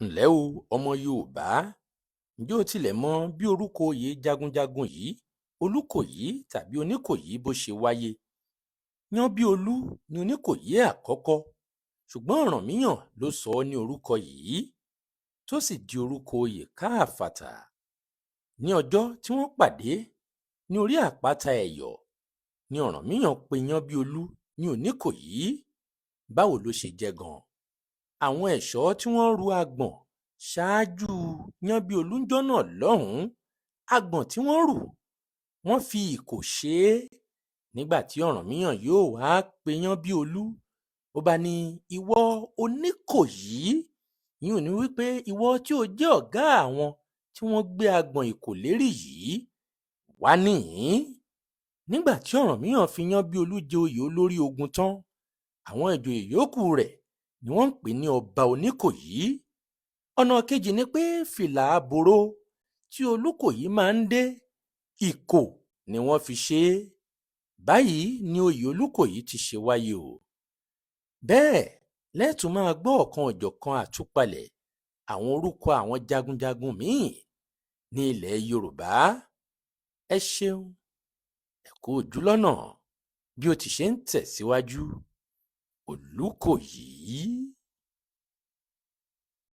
Ǹlẹ́ o, ọmọ Yorùbá, ǹjẹ́ o tilẹ̀ mọ bí orúkọ oyè jagunjagun yìí, Olúkòyí tàbí Oníkòyí, bó ṣe wáyé? Yánbíolú ni Oníkòyí àkọ́kọ́, ṣùgbọ́n Ọ̀rànmíyàn ló sọ ọ́ ní orúkọ yìí, tó sì di orúkọ oyè káfàtà. Ní ọjọ́ tí wọ́n pàdé ní orí àpáta Ẹ̀yọ̀ ni Ọ̀rànmíyàn pe Yánbíolú ní Oníkòyí. Báwo ló ṣe jẹ́ gan-an? Àwọn ẹ̀ṣọ́ tí wọ́n ru agbọ̀n ṣáájú Yánbíolú ńjọ́ náà lọ́hùn-ún, agbọ̀n tí wọ́n rù, wọ́n fi ìkò ṣe é. Nígbà tí Ọ̀rànmíyàn yóò wáá pe Yánbíolú, ó bá ní, "Ìwọ Oníkòyí," ìyún ní wí pé ìwọ tí o jẹ́ ọ̀gá àwọn tí wọ́n gbé agbọ̀n ìkò lérí yìí, wá níhìn-ín. Nígbà tí Ọ̀rànmíyàn fi Yánbíolú jẹ oyè olórí ogun tán, àwọn ìjòyè yòókù rẹ̀ ni wọ́n ń pè ní Ọba Oníkòyí. Ọ̀nà kejì ni pé fìlà àbòrò tí Olúkòyí máa ń dé, ìkò ni wọ́n fi ṣe é. Báyìí ni oyè Olúkòyí ti ṣe wáyé o. Bẹ́ẹ̀ lẹ tún máa gbọ́ ọ̀kan-ò-jọ̀kan àtúpalẹ̀ àwọn orúkọ àwọn jagunjagun míín ní ilẹ̀ Yorùbá. Ẹ ṣeun, ẹ kú ojúlọ́nà bí ó ti ṣe ń tẹ̀síwájú. Olúkòyí.